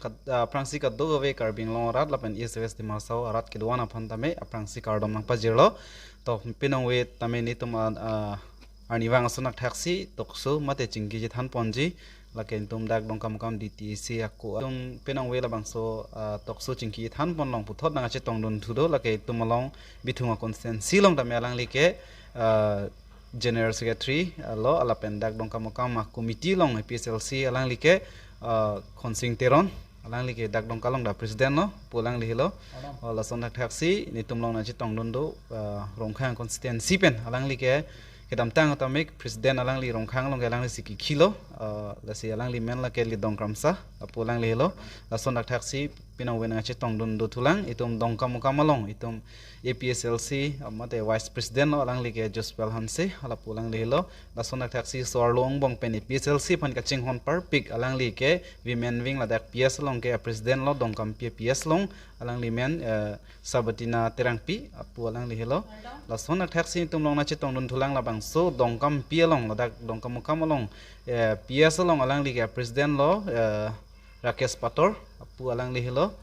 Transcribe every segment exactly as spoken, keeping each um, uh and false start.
Kat-, ah, aphrangsi kadokave Karbi Anglong arat lapen East West Dima Hasao arat kedo-an aphan tame aphrangsi kardom nangpajirlo. To, pinongve tame netum, ah, ah, arnivang ason akthaksi tokso mate chingki chethan ponji, lake netum dak Dongkamukam D T A C ako. Netum pinongve labangso, ah, tokso chingki chethan pon along puthot nangkachetongdun thudo, lake netum along Bithung a-constituency along tame alangli ke, ah, General Secretary, ah, lo, lapen dak Dongkamukam a-committee along A P H L C alangli ke, ah, Khonsing Teron, alangli ke dak Dongka along ta president lo, pu alangli helo. Oh, lason thakthaksi netum along nangchetongdun do, ah, Rongkhang constituency pen alangli ke kedamtang atamik president alangli Rongkhang along ke alanglisi kikhi lo, ah, lasi alangli men lake Lidong Kramsa, pu alangli helo. Lason thakthaksi pinongve nangchetongdun do thulang, itum Dongkamukam along, itum A P H L C, ah, mate vice president lo, alangli ke Jospel Hanse, lapu alangli helo. Lason thakthaksi so-arlo angbong pen A P H L C aphan kachinghon parpik alangli ke women wing ladak P S along ke president lo, Dongkampi P S along, alangli men, eh, Sabatina Terangpi, pu alangli helo. Lason thakthaksi netum along nangchetongdun thulang labangso Dongkampi along, ladak Dongkamukam along, eh, P S along alangli ke president lo, eh, Rakesh Pator, pu alangli helo.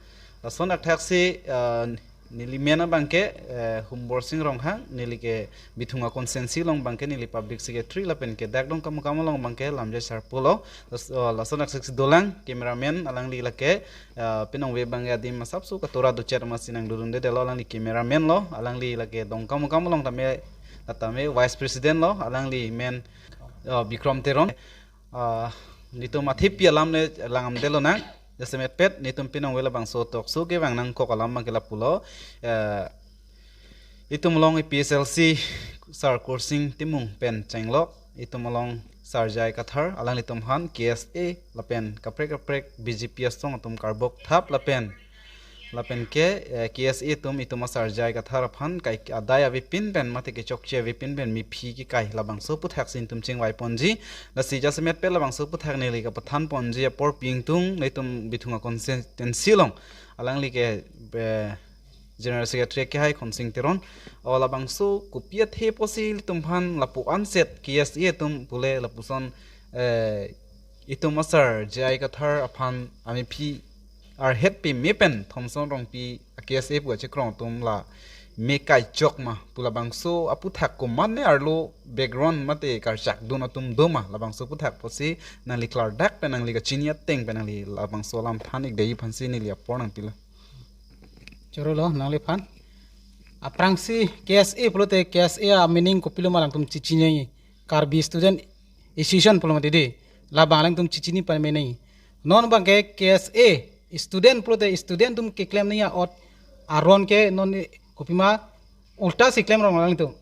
Lason thakthaksi, eh, neli men abang ke, eh, Humborsing Ronghang, neli ke Bithung a-constituency along abang ke neli public secretary lapen ke dak Dongkamukam along abang ke Lamjai Sarpo lo. Las-, oh, lason thakthaksi dolang cameraman alangli lake, eh, pinongve abang ke adim asapso katora dochet amatsi nangdodunde detlo, alangli cameraman lo, alangli lake Dongkamukam along tame, tame vice president lo, alangli men, eh, Bikram Teron. Ah, netum athepi alam le langdamde lonang. Jasemet pet netum pinongve labangso tokso kevang nangkok alam abang ke lapulo. Eh, itum along A P H L C Sar Kursing Timung pen chenglok, itum along Sar J I Kathar, alanglitum aphan K S A lapen kaprek kaprek B J P asong atum karbok thap lapen lapen ke, eh, K S A atum itum a-Sar J I Kathar aphan kai adai avepin pen mate kechokche avepin pen mephi kekai labangso aputhaksi netum chingvai ponji. Lasi jasemet pet labangso aputhak neli kapathan ponji apor pi ingtung, netum Bithung a-constituency along alangli ke, eh, General Secretary kehai Khonsing Teron. O labangso kopi athe pusi netum aphan lapu anset K S A atum pule lapuson, eh, itum a-Sar J I Kathar aphan amephi arhet peme pen Thomson Rongpi a-K S A pu achekrong atum la me kaichok ma pu labangso aputhak komatne arlo background mate karchakdun atum do ma, labangso aputhak pusi nangli klardak pen nangli kachini ateng pen nangli labangso alam than-ik dei aphansi neli apor nangpilo. Chorolo nangliphan. Aphrangsi K S A pulote K S A a-meaning kopilo ma alangtum chechini nangji. Karbi Student Association pulo mati dei. Labang alangtum chechini pame nangji. Non abang ke K S A student pulote student atum keklem nangji a-ot aron ke non kopima ulta si klemrong alangtum.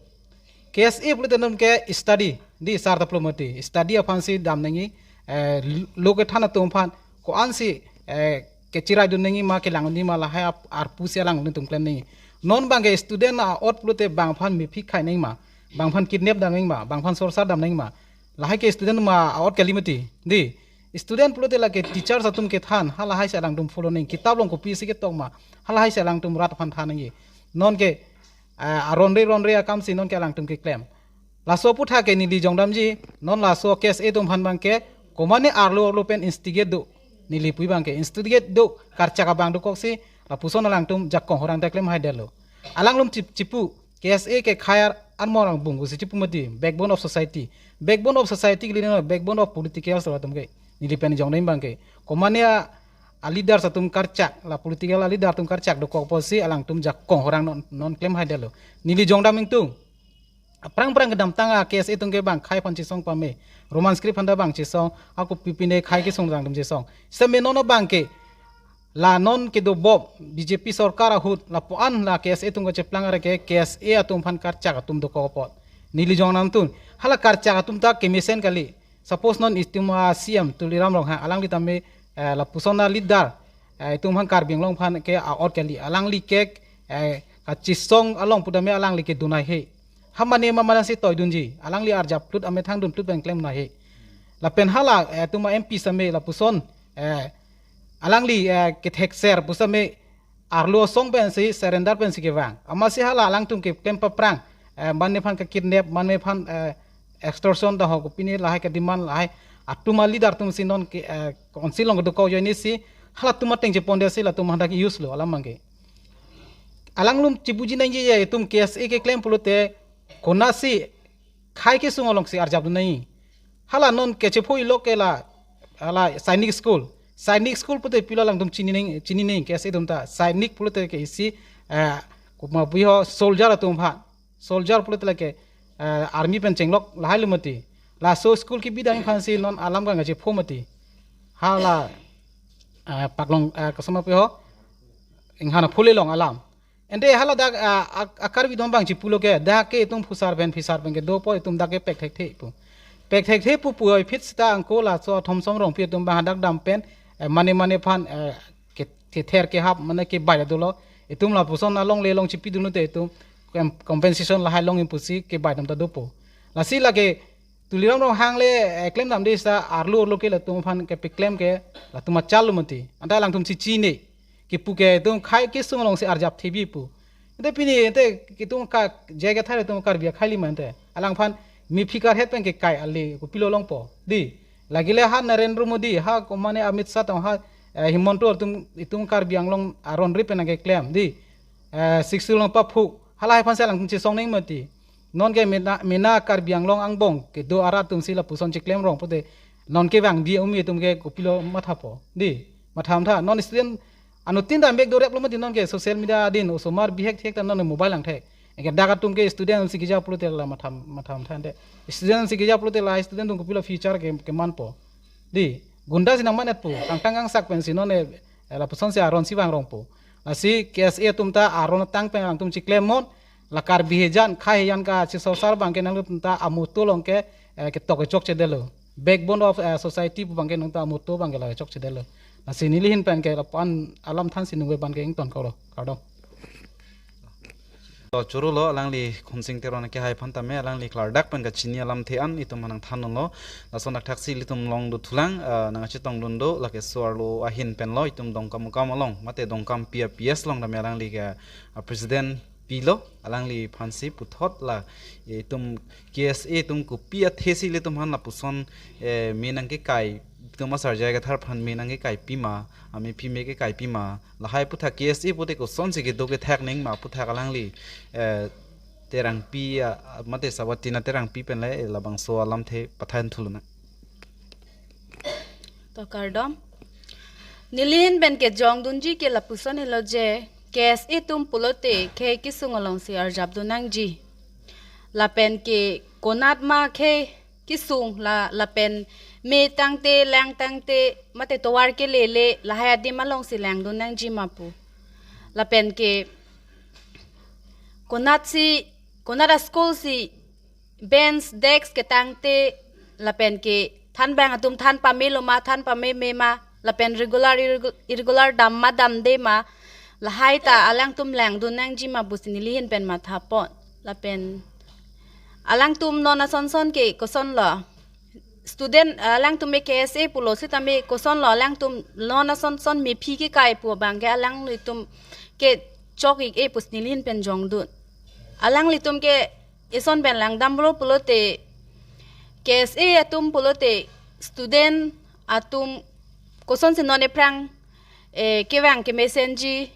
K S A pulote non ke study dei, sar ta pulo mati. Study aphansi dam nangji, eh, lo kethan atum aphan ko-ansi, eh, kechiraidun nangji ma, kelang nangji ma, lahai ap-, arpu si alangtum klem nangji. Non abang ke student a-ot pulote bang aphan mephi khai nangji ma, bang aphan kidnap dam nangji ma, bang aphan sorsar dam nangji ma, lahai ke student ma a-ot kali mati dei. Student pulote lake teachers atum kethan, halahai si alangtum follow nangji, kitap along kopisi ketok ma, halahai si alangtum rat aphan than nangji. Non ke, eh, aronre ronre akamsi non ke alangtum keklem. Laso aputhak ke neli jongdamji, non laso K S A atum aphan abang ke komatne arlo arlo pen instigate do, neli pu abang ke instigate do, karchak abang dokoksi lapuson alangtum jakong horang ta klemhaidetlo. Alangtum chip-, chipu, K S A ke khayar anmor angbong pusi chipu mati, backbone of society. Backbone of society ke lino, backbone of political so atum ke. Neli pen jongdam abang ke komatne a, a-leaders atum karchak, la political a-leader atum karchak dokok pusi alangtum jakong horang non, non klemhaidetlo. Neli jongdam ingtung. Aphrang aphrang kedamtang a-K S A atum ke bang khei aphan chesong pame. Roman script aphan ta bang chesong, ako pipine khei kesong jang atum chesong. Seme non abang ke la non kedo bop B J P sorkar ahut lapu-an la K S A atum kacheplang areke K S A atum aphan karchak atum dokok apot. Neli jongdam ingtung. Hala karchak atum ta kemesen kali. Suppose non itum a-C M Tuliram Ronghang alangli tame, eh, lapuson a-leader, eh, itum aphan Karbi Anglong aphan ke a-ot kali. Alangli ke, eh, kachesong along pu tame alangli kedun haihe. Ha mane ma mane si toidunji. Alangli arjap tlut amethang dun tlut pen klem nanghe. Lapen hala, eh, itum a-M P seme lapuson, eh, alangli, eh, kethekser pu seme arlo asong pensi surrender pensi kevang. Amatsi hala alangtum keklem paphrang, eh, mane aphan kekidnap, mane aphan, eh, extortion dah ho kopine lahai ke demand lahai. Atum a-leader atumsi non ke, eh, council along dokok ajoine si Halatum ateng chepondet si latum hadak use lo alam abangke. Alanglum chipuji nangji ya itum K S A keklem pulote konatsi khei kesung alongsi arjapdun nangji. Hala non kachepho-ilo ke la, hala Sainik School. Sainik School pulote pilo alangtum chinining, chinining K S A atum ta. Sainik pulote ke isi, eh, komat puho soldier atum aphan. Soldier pulote lake, eh, army pen chenglok lahai lo mati. Laso school kebidang aphansi non alam kangchepho mati. Hala, eh, paklong, eh, koson ma puho, inghan phule long alam. Ante hala dak, ah, ak-, a-Karbi atum abang chipulo ke, dak ke itum phusar pen phisar pen ke dopo, itum dak ke pek thekthe pu. Pek thekthe pu pu oi phit seta angko laso Thomson Rongpi atum abang hadak dam pen, eh, mane mane aphan, eh, ke, kether kehap mane kebai dolo. Itum lapuson alongle along chipidunlo te itum, em, compensation lahai longji pusi kebai dam ta dopo. Lasi lake Tuliram Ronghang le, eh, klemdamde seta arlo arlo ke latum aphan kepaklem ke latum achal lo mati. Anta alangtum si chini. Kipu ke itum khei kesung alongsi arjap thebi pu. Ante pini ante itum ka J I Kathar atum Karbi akhei lima ante. Alangphan mephi karhet pen kekai ale kopilo longpo. Dei. Lake le ha Narendra Modi, ha komane Amit Shah tong ha, eh, Himanta atum itum Karbi Anglong aron ri pen keklem. Dei. Eh, Sixth Schedule along paphuk. Halahai aphansi alangtum chesong nangji mati. Non ke mena, mena Karbi Anglong angbong kedo arat atumsi lapuson cheklem rong pulote non kevangbi umi atum ke kopilo mathapo. Dei, matham tha. Non student anuttin ta mek dorep lo mati non ke social media adin osomar bihek thek ta non mobile lang thek. Anke dak atum ke student si keja pulote la matham, matham tha ante. Student si keja pulote la student atum kopilo future ke, kemanpo. Dei, gunda si nangmanetpo. Tangtang angsak pensi non e, e lapusonsi aron si vangrongpo. Lasi K S A atum ta aron tang pen alangtum chiklemnon, la Karbi hejan, khei hejan kachisorsar abangke nangtum ta a-motto along ke, eh, ketok kechokchedetlo. Backbone of, eh, society pu abangke nangtum a-motto abangke la kechokchedetlo. Lasi neli ahin pen ke lapu-an alam thansi nungve abangke ingtonkoklo. Kardom. To choro lo alangli Khonsing Teron akehai aphan tame alangli klardak pen kachini alamthe an itum aphan nangthanlo. Lason dak thaksi ilitum along dothulang, eh, nangkachetongdun do, lake so-arlo ahin penlo itum Dongkamukam along, mate Dongkampi a-P S along tame alangli ke, ah, president pilo, alangliphansi puthot la, eh, itum K S A atum kopi athesi ilitum aphan lapuson, eh, me nangkekai, itum asar J I Kathar aphan me nangkekai pima, amephi me kekai pima, lahai aputhak K S A pute kosonsi kedo kethak nangma aputhak alangli, eh, Terangpi, ah, mate Sawatina Terangpi pen le, eh, labangso alamthe pathan thuluna. To kardom. Neli ahin pen kejongdunji ke lapuson helo je, K S A atum pulote khei kesung alongsi arjapdun nangji. Lapen ke konat ma khei kesung la, lapen me tangte, lang tangte, mate tovar kelele, lahai adim alongsi langdun nangji ma pu. Lapen ke konatsi, konat a-school si bench, desk ketangte, lapen ke thanbang atum than pamelo ma, than pameme ma, lapen regular, irregu-, irregular dam ma damde ma, lahai ta alangtum langdun nangji ma pusi neli ahin pen mathapon. Lapen alangtum non asonson ke kosonlo. Student, alangtum me K S A pulo sitame kosonlo alangtum non asonson mephi kekai pu abangke alanglitum kechok-ik-e pusi neli ahin pen jongdun. Alanglitum ke ison pen langdamlo pulote, K S A atum pulote student atum kosonsi non ephrang, eh, kevang kemesenji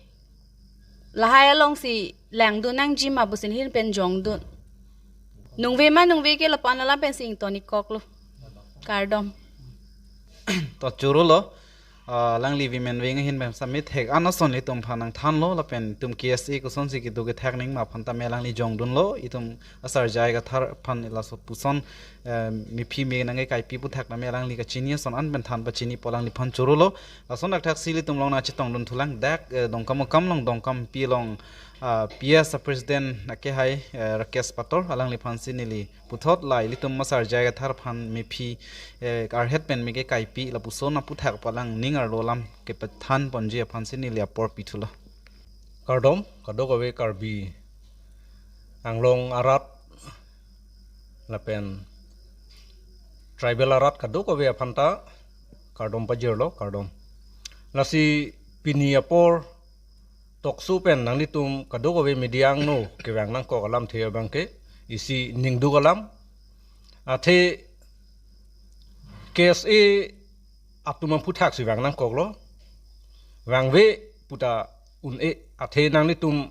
lahai alongsi langdun nangji ma pusi neli ahin pen jongdun. Nungve ma nungve ke lapu-an alam pensi ington-ikkoklo. Kardom. To choro lo. Ah, alangli women wing ahin pen sami thek an ason ilitum aphan nangthanlo lapen itum K S A kosonsi kedo kethak nangma aphan tame alangli jongdunlo, itum asar J I Kathar aphan laso puson, eh, mephi me nangkekaipi aputhak tame alangli kachini ason an pen than pachinipo, alangliphan choro lo. Lason dak thaksi ilitum along nangchetongdun thulang dak, eh, Dongkamukam along Dongkampi along, ah, P S a-president akehai, eh, Rakesh Pator alangliphansi neli puthot la ilitum asar J I Kathar aphan mephi, eh, arhet pen me kekaipi lapuson aputhak pu alangning arlo alam kepathan ponji aphansi neli apor pithulo. Kardom, kadokave Karbi Anglong arat lapen tribal arat kadokave aphan ta kardom pajirlo, kardom. Lasi pini apor tokso pen nanglitum kadokave media angno kevang nangkok alamthe abangke isi ningduk alam. Athe K S A atum aphuthaksi vang nangkoklo. vangve puta un-e, athe nanglitum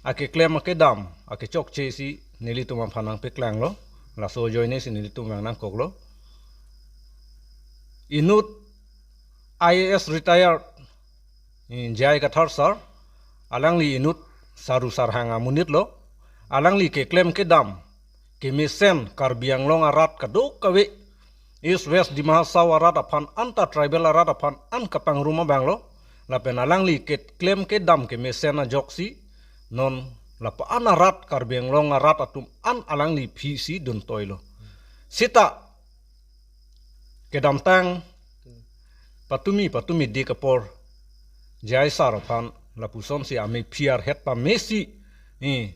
akeklem akedam akechokche si nelitum aphan nangpeklanglo, laso ajoine si nelitum vang nangkoklo. Inut I A S retired, eh, J I Kathar sir, alangli inut saru sarhang amonit lo, alangli keklem kedam kemesen Karbi Anglong arat kadokave, East West Dima Hasao arat aphan anta tribal arat aphan an kapangrum abang lo, lapen alangli keklem kedam kemesen ajoksi non lapu-an arat Karbi Anglong arat atum an alangli aphi si duntoilo. Seta kedamtang patumi patumi dik apor J I sir aphan lapuson si amephi arhet pame si, eh,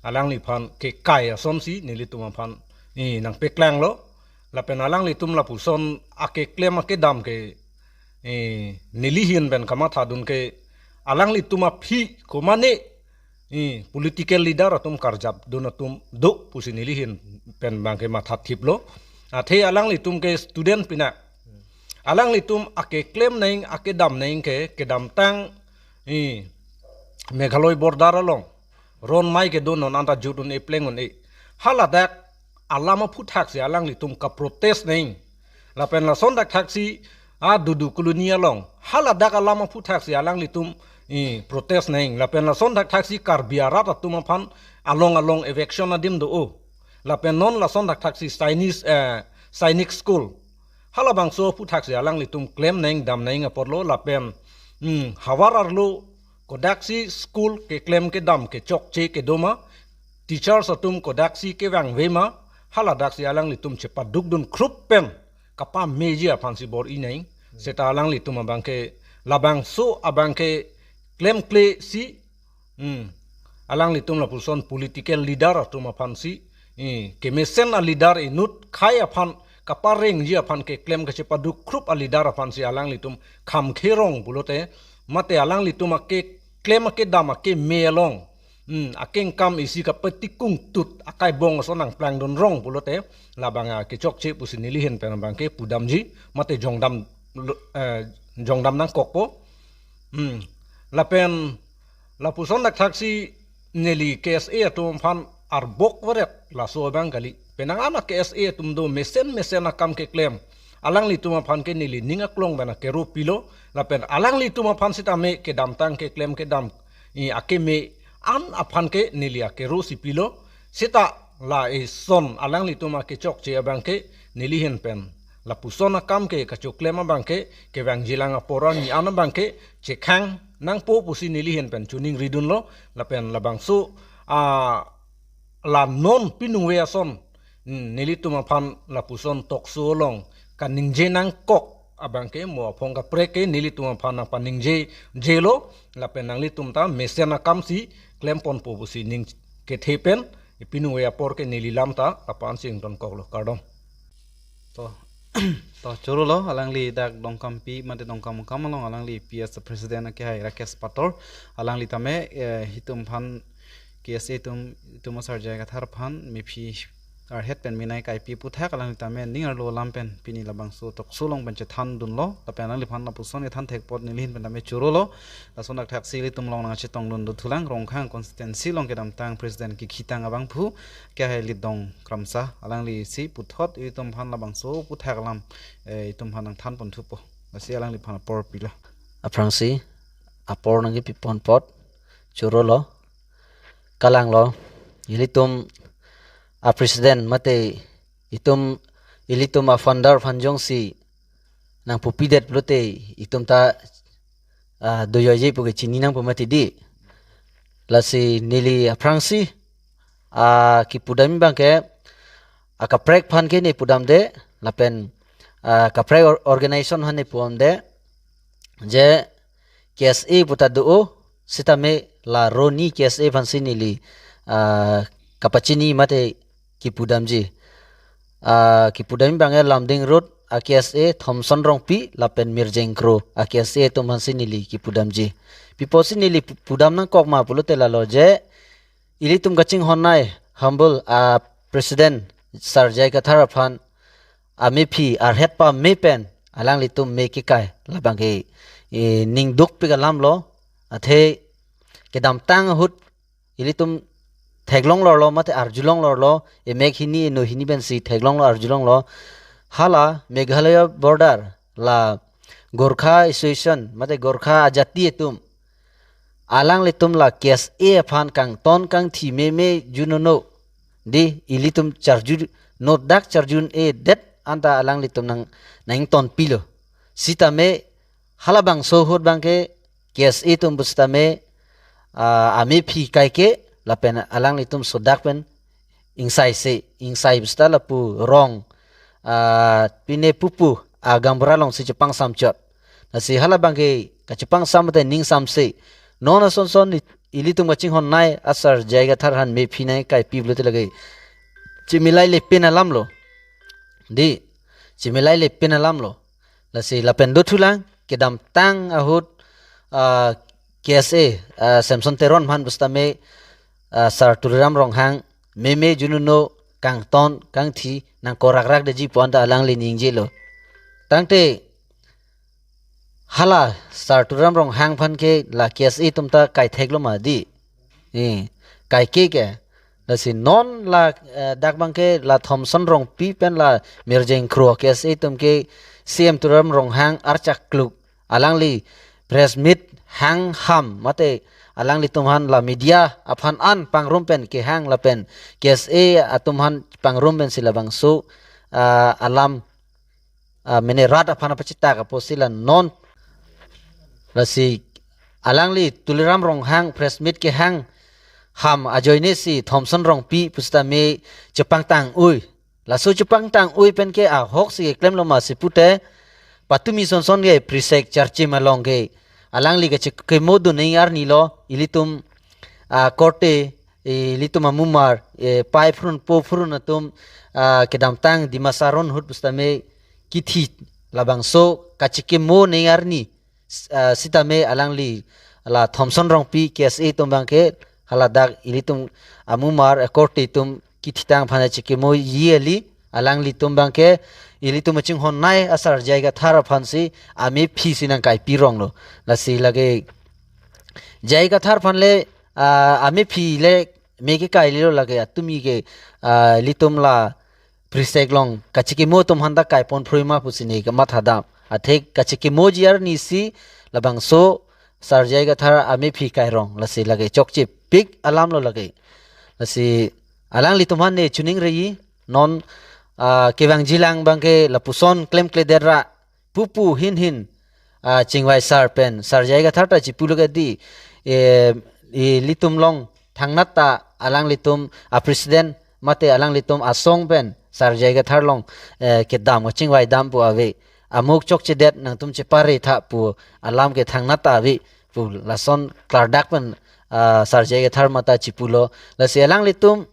alangliphan kekai ason si nelitum aphan, eh, nangpeklanglo. Lapen alanglitum lapuson akeklem akedam ke, eh, neli ahin pen kamathadun ke alanglitum aphi komane, eh, political leader atum karjapdun atum do pusi neli ahin pen abangke mathathiplo. Athe alanglitum ke student pina, alanglitum akeklem nang akedam nang ke kedamtang, eh, Meghalaya border along ron mai kedo non anta jut un-e pleng un-e. Haladak alam aphuthak si alanglitum kaprotest nang. Lapen lason dakthak si a Dudu Colony along haladak alam aphuthak si alanglitum, eh, protest nang. Lapen lason dakthak si Karbi arat atum aphan along along eviction adim do-o. Lapen non lason dakthak si Chinese, eh, Sainik School, halabangso aphuthak si alanglitum klem nang dam nang apotlo. Lapen, hmm, havar arlo kodaksi school keklem kedam kechokche kedo ma, teachers atum kodaksi kevangve ma, haladak si alanglitum chepadukdun khrup pen kapameji aphan si bor-i nang. Seta alanglitum abangke labangso abangke klemkle si, hmm, alanglitum lapuson political leader atum aphan si, eh, kemesen aleader inut khei aphan kaparengji aphan keklem kachepaduk khrup aleader aphan si alanglitum kham kherong pulote, mate alanglitum akeklem akedam akeme along, hmm, akengkam isi kapatikung tut akaibong ason nangplangdun rong pulote, labang akechokche pusi neli ahin pen abangke pudamji, mate jongdam lo-, eh, jongdam nangkokpo. Hmm. Lapen lapuson dakthak si neli K S A atum aphan arbok varet laso abang kali. Penang an a K S A atum do mesen mesen akam keklem. Alanglitum aphan ke neli ning aklong pen akero pilo. Lapen alanglitum aphan sitame kedamtang keklem kedam, eh, akeme an aphan ke neli akero si pilo. Seta la eson alanglitum akechokche abangke neli ahin pen lapuson akam ke kachoklem abangke kevangjilang apor arni an abangke chekhang nangpo pusi neli ahin pen choningridunlo. Lapen labangso, ah, la non piningve ason, hmm, nelitum aphan lapuson talk show along kaningje nangkok abangke mo aphong kaprek ke nelitum aphan nangpaningje jelo. Lapen nanglitum ta mesen akam si klemponpo pusi ning kethe pen ipiningve apor ke neli lam ta lapu-an si ingtonkoklo, kardom. To, to chorolo, alangli dak Dongkampi mate Dongkamukam along alangli P S president akehai Rakesh Pator, alangli tame, eh, itum aphan K S A atum, itum asar J I Kathar aphan mephi arhet pen menei kaipi aphuthak alangli tame ning arlo alam pen pini labangso talk show along pen chethandunlo. Lapen alangliphan lapuson kethan thek apot neli ahin pen tame chorolo. Lason dakthak si ilitum along nangchetongdun dothulang, Rongkhang constituency along kedamtang president kekhitang abangphu akehai Lidong Kramsa, alangli si puthot ilitum aphan labangso aphuthak alam, eh, itum aphan nangthanponthupo. Lasi alangliphan apor pilo. Aphrangsi apor nangkepiponpot chorolo, kalanglo. Ilitum apresident mate itum, ilitum afounder aphan jongsi nangpupidet pulote itum ta, ah, dojoije pu ke chini nangpo mati di. Lasi neli aphrangsi, ah, kipudam abangke, ah, kaprek aphan ke ne pudamde, lapen, ah, kaprek or-, organization aphan ne pudamde, je K S A puta do-o, sitame la roni K S A aphansi neli, ah, kapachini mate kipudamji. Ah, kipudam abangke Lumding Road a K S A, Thomson Rongpi lapen Mirjeng Kro a K S A atum aphansi neli kipudamji. Pi apotsi neli pu-, pudam nangkok ma pulote lalo je, ilitum kachinghon nei humble a president Sir J I Kathar aphan amephi arhet pame pen alanglitum me kekai labangke e, ning dukpik alam lo, athe kedamtang ahut ilitum theklong lorlo, mate arjulong lorlo, emek hini, eno hini pensi theklonglo, arjulonglo. Hala Meghalaya border la Gorkha Association, mate Gorkha Ajati atum, alanglitum la K S A aphan kangton kangthi meme junono. Di ilitum charju, nodak charjun-edet anta alanglitum nang, nangtonpilo. Sitame halabangso ahut abangke K S A atum pusitame, ah, amephi kaike lapen alanglitum sodak pen ingsaise, ingsai pusita lapu rong, ah, pine pupu, ah, gaonbura alongsi chepangsamchot. Lasi halabangke kachepangsam te ningsamse. Non asonson i-, ilitum kachinghonnei asar J I Kathar aphan mephi nangkaipi pulote lake chimilai lepin alam lo. Di, chimilai lepin alam lo. Lasi lapen dothulang, kedamtang ahut, ah, K S A, ah, Samson Teron aphan pusitame, ah, Sar Tuliram Ronghang, meme junono kangton kangthi nangkorakrakdeji pu anta alangli ningjelo. Tangte hala Sar Tuliram Ronghang aphan ke la K S A atum ta kaitheklo ma di. Eh, kaike ke. Lasi non la, eh, dak abangke la Thomson Rongpi pen la Mirjeng Kro K S A atum ke C M Tuliram Ronghang archak kluk alangli press meet hangham mate alanglitum aphan la media aphan an pangrum pen kehang lapen K S A atum aphan pangrum pensi labangso, ah, alam, ah, mene rat aphan apachitak apotsi la non. Lasi alangli Tuliram Ronghang press meet kehang ham ajoinesi Thomson Rongpi pusitame chepangtang-ui. Laso chepangtang-ui penke ahoksi klemlo masi pute, patumi sonson ke prisek charchim along ke alangli kachekimo dun neng arni lo, ilitum, ah, korte, ilitum amumar, eh, pai phurun po phurun atum, ah, kedamtang Dimasa aron ahut pusitame kithi labangso kachekimo neng arni, s-, ah, sitame alangli la Thomson Rongpi K S A atum abangke haladak ilitum amumar, eh, korte atum kithitang aphan chekimoji kali, alanglitum abangke ilitum kachinghonnei asar J I Kathar aphansi amephisi nangkaipironglo. Lasi lake J I Kathar aphan le, ah, amephi le meke kaililo lake atumi ke, ah, ilitum la prisek along kachekimo atum aphanta kaiponphrui ma pusi ne kamathadam. Athe kachekimoji arnisi labangso Sar J I Kathar amephi kairong, lasi lake chokchepik alam lo lake. Lasi alanglitum aphan ne choningri non, ah, kevangjilang abangke lapuson klemkledet ra pupu hinhin, ah, chingvai sar pen Sar J I Kathar ta chipulo ke di, eh, ilitum along thangnat ta alanglitum a president mate alanglitum asong pen Sar J I Kathar along, eh, kedam kachingvaidam pu ave. Amuk chokchedet, nangtum chepare tha pu alam ke thangnat ta ave pu lason klardak pen, ah, Sar J I Kathar mata chipulo. Lasi alanglitum,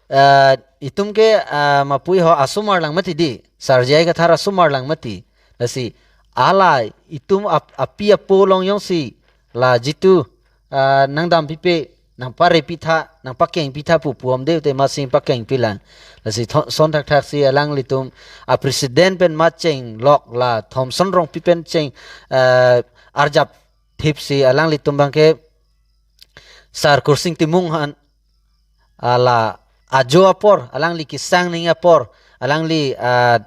ah, itum ke, ah, mapui ho asomar lang mati di, Sar J I Kathar asomar lang mati. Lasi hala itum ap-, api apo along jongsi la jitu, ah, nangdampipe, nangparepitha, nangpakengpitha pu puamde te masi pakengpi lang. Lasi tho-, son thakthaksi alanglitum a president pen ma chenglok, la Thomson Rongpi pen cheng, ah, arjap thipsi alanglitum abangke Sar Kursing Timung aphan, ah, la ajo apor, alangli kesang nangji apor, alangli, ah,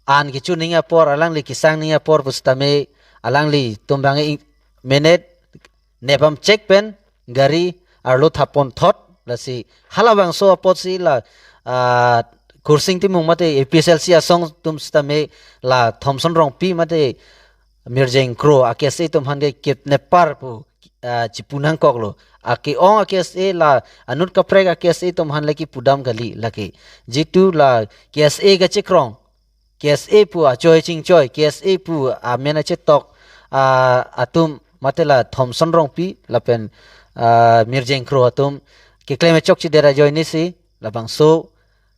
an kecho nangji apor, alangli kesang nangji apor pusitame alanglitum abang ing-, minute nepam chek pen gari arlo thapon thot, lasi halabangso apotsi la, ah, Kursing Timung mate A P H L C asong atum sitame la Thomson Rongpi mate Mirjeng Kro a K S A atum aphan ke kidnapper pu, ah, chipu nangkoklo. Ake-ong a K S A la anut kaprek a K S A atum aphan lake pudam kali lake. Jitu la K S A kachekrong, K S A pu achoi chingchoi, K S A pu amen achetok, ah, atum mate la Thomson Rongpi lapen, ah, Mirjeng Kro atum keklem chokchedet ajoinesi labangso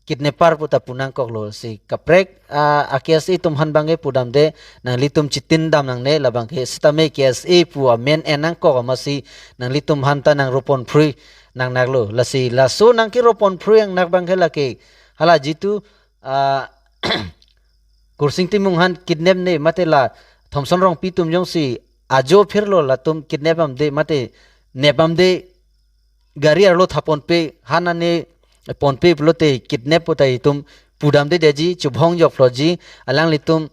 kidnapper pu ta pu nangkoklo. Si kaprek, ah, a K S A atum aphan abangke pudamde, nanglitum chitindam nangne, labangke sitame K S A pu amen en nangkok amatsi nanglitum aphanta nangroponphrui nangnaklo. Lasi laso nangkeroponphrui nangnak abangke lake hala jitu, ah, Kursing Timung aphan kidnap ne mate la Thomson Rongpi atum jongsi ajo phirlo latum kidnap damde mate nep damde gari arlo thaponpe han ane ponpe pulote kidnap pu ta itum pudamdedetji chubhong jokloji alanglitum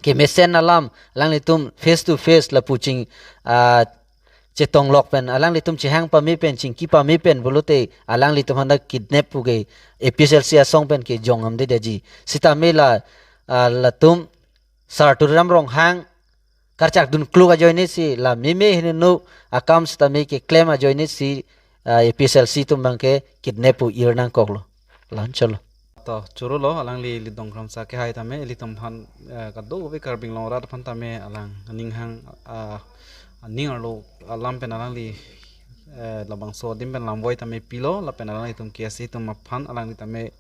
kemesen alam alanglitum face to face lapu ching ah, chetonglok pen alanglitum chehang pame pen chingki pame pen pulote alanglitum aphan ta kidnap pu ke A P H L C asong pen kejong damdedetji sitame la ah, latum Sar Tuliram Ronghang karchak dun kluk ajoine si la meme hinunu akam sitame keklem ajoine si ah, A P H L C atum abangke kidnap pu ir nangkoklo. Lancholo. To chorolo alangli Lidong Kramsa kehai tame ilitum aphan eh, kadokave Karbi Anglong arat aphan tame alang aning hang ah, aning arlo alam pen alangli eh, labangso adim pen lamvoi tame pilo lapen alanglitum K S A atum aphan alangli tame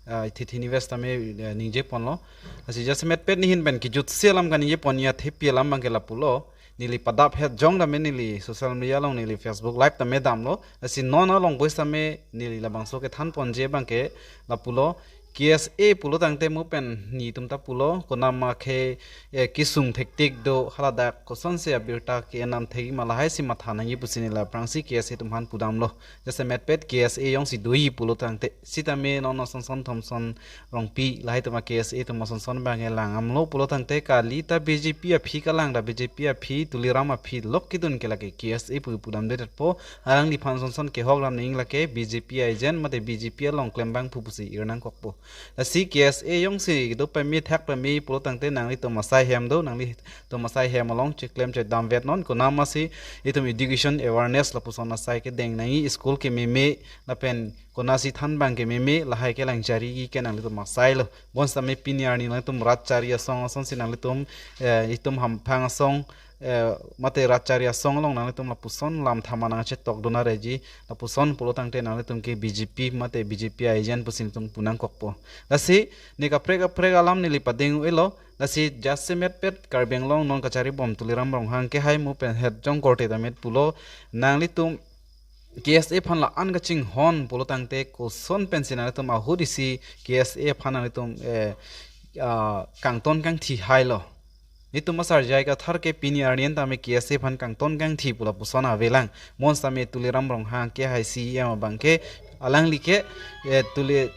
ah, Thethi Nives tame eh, ningje ponlo. Lasi jasemetpet nehin pen kejutsi alam kaningje pon ya thepi alam abangke lapulo. Neli padap het jong tame neli social media along neli Facebook live tame damlo. Lasi non along bois tame neli labangso kethan ponji abangke lapulo. K S A pulo tangte mo pen netum ta pulo konama ke eh, kesung thektik do haladak kosonsi abirta ke enam thekji ma lahai si matha nangji pusi neli aphrangsi K S A atum aphan pudamlo. Jasemetpet K S A jongsi doji pulo tangte sitame non non Sonson Thomson Rongpi lahai atum a K S A atum a Sonson abang elang damlo pulo tangte kali ta B J P aphi kalang ta B J P aphi Tuliram aphi lok kedun ke lake K S A pu pudamdedetpo. Alangliphan Sonson kehok ram ning lake B J P agent mate B J P along klembang pu pusi ir nangkokpo. Lasi K S A jongsi do pame thak pame pulo tangte nanglitum asai hem do nanglitum asai hem along cheklem chedam vet non konama si itum education awareness lapuson asai kedeng nangji school kememe lapen konasi than abang kememe lahai kelang chariji ke nanglitum asai lo. Bonsitame pini arni nanglitum rat chari asong asonsi nanglitum eh, itum hamphang asong eh, mate rat chari asong along nanglitum lapuson lam thama nangchetok dun areji lapuson pulo tangte nanglitum ke B J P mate B J P agent pusi nelitum pu nangkokpo. Lasi ne kaprek kaprek alam neli padeng-elo. Lasi jasemetpet Karbi Anglong non kachari bom Tuliram Ronghang kehai mo pen het jong korte damet pulo nanglitum K S A aphan la-an kachinghon pulo tangte koson pensi nanglitum ahut isi K S A aphan nanglitum eh, ah, kangton kangthi hailo. Netum asar J I Kathar ke pini arni an tame K S A aphan kangton kangthi pu lapuson avelang. Bonsitame Tuliram Ronghang kehai C E M abangke alangli ke eh, Tuli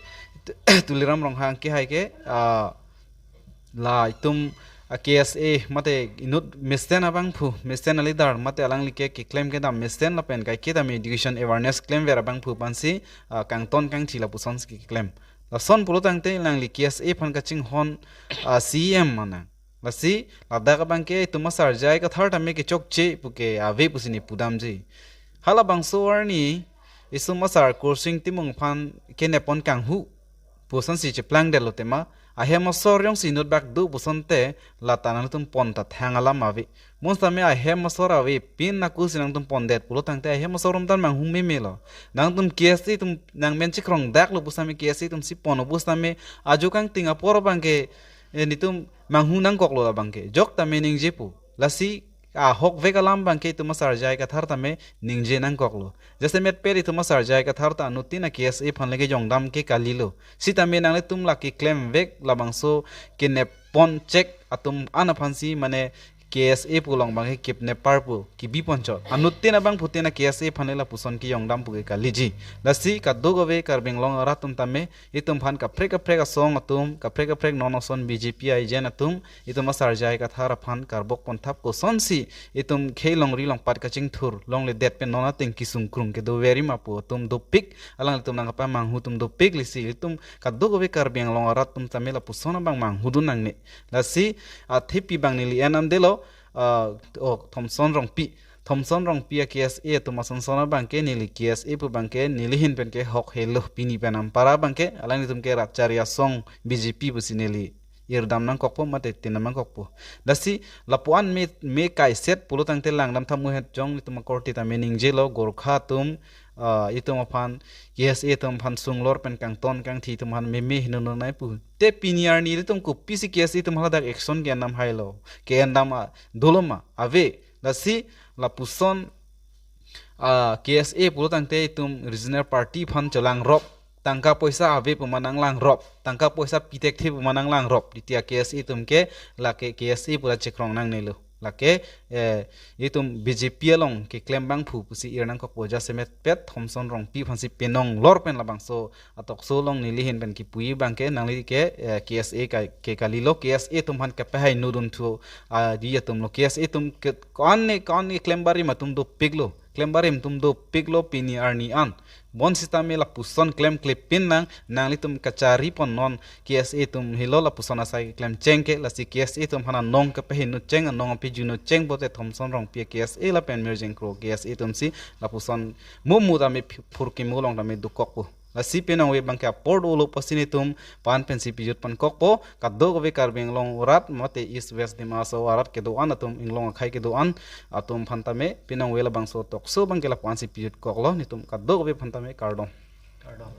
Tuliram Ronghang kehai ke ah, la itum a K S A mate inut mesen abangphu mesen a leader mate alangli ke keklem kedam mesen lapen kaiketa me education awareness klemver abangphu aphansi ah, kangton kangthi lapuson si keklem. Lason pulo tangte alangli K S A aphan kachinghon ah, C E M mana. Lasi ladak abangke itum asar J I Kathar tame kechokche puke ave pusi ne pudamji. Halabangso arni itum asar Khorsing Timung aphan kenepon kanghu pusonsi cheplangdetlo tema ahem asor jongsi inut bak do pusonte lata nangtum pon ta thang alam ave. Bonsitame ahem asor ave pin naku si nangtum pondet pulo tangte ahem asor rum tan manghu memelo. Nangtum K S A atum nangmen chikrong daklo pusitame K S A atum si pon pusitame ajo kangting apor abangke eh, netum manghu nangkoklo labangke jok tame ningje pu. Lasi ahokvek alam abangke itum asar J I Kathar tame ningje nangkoklo. Jasemetpet itum asar J I Kathar ta anuttin a K S A aphan lake jongdam ke kalilo. Sitame nanglitum lake klemvek labangso kenepon chek atum an aphansi mane K S A pu along abangke kidnapper pu kebi ponchot. Anuttin abangphutin a K S A aphan le lapuson kejongdam pu ke kaliji. Lasi kadokave Karbi Anglong arat atum tame itum aphan kaprek kaprek asong atum kaprek kaprek non ason B J P agent atum itum asar J I Kathar aphan karbok ponthap kosonsi itum khei longri longpat kachingthur longledet pen non ateng kesung krung kedoverji ma pu atum dopik alanglitum nangkapamanghu atum dopik lisi itum kadokave Karbi Anglong arat atum tame lapuson abang manghudun nangne. Lasi athepi abang neli en damdelo ah, oh, Thomson Rongpi. Thomson Rongpi a K S A atum asonson abangke neli K S A pu abangke neli ahin penke hok helo pini pen ampara abangke alanglitum ke rat chari asong B J P pusi neli irdam nangkokpo mate tin nangkokpo. Lasi lapuan me me kaiset pulo tangte langdam thamu het jong itum akorte tame ningjelo Gorkha atum ah, itum aphan K S A atum aphan sunglor pen kangton kangthi itum aphan meme hinunu nai pu. Te pini arni itum kopisi K S A atum haladak action ke-endam hailo. Ke-endam a dolo ma ave. Lasi lapuson ah, K S A pulo tangte itum regional party aphan chelangrok tangka poisa ave pu ma nanglangrop, tangka poisa pithekthe pu ma nanglangrop. Titi a K S A atum ke lake K S A pura chekrong nangnelo. Lake, eh, itum B J P along keklem abangphu pusi ir nangkokpo, jasemet pet Thomson Rongpi aphansi penong lor pen labangso atokso along neli ahin pen kipuji abangke nangli ke, eh, K S A ka, ke kalilo, K S A atum aphan kepahai nudun thu, ah, di atumlo. K S A atum ke ko-an ne, ko-an ne klem barim atum dopiklo. Klem barim atum dopiklo pini arni an. Bonsitame lapuson klemkle pin nang, nanglitum kachari pon non K S A atum helo lapuson asai klemcheng ke, lasi K S A atum aphan anong kepahai nucheng, anong apiju nucheng pote Thomson Rongpi K S A lapen Mirjeng Kro K S A atumsi lapuson mumu tame phi-, phurkimo along tame dokokpo. Lasi penong ave abangke apor dolo pusi nelitum aphan pensi pajut pankokpo, kadokave Karbi Anglong arat mate East West Dima Hasao arat kedo-an atum, Anglong akhei kedo-an atum aphan tame penong ave labangso tokso abangke lapu-ansi pajutkoklo, nelitum kadokave aphan tame kardom. Kardom.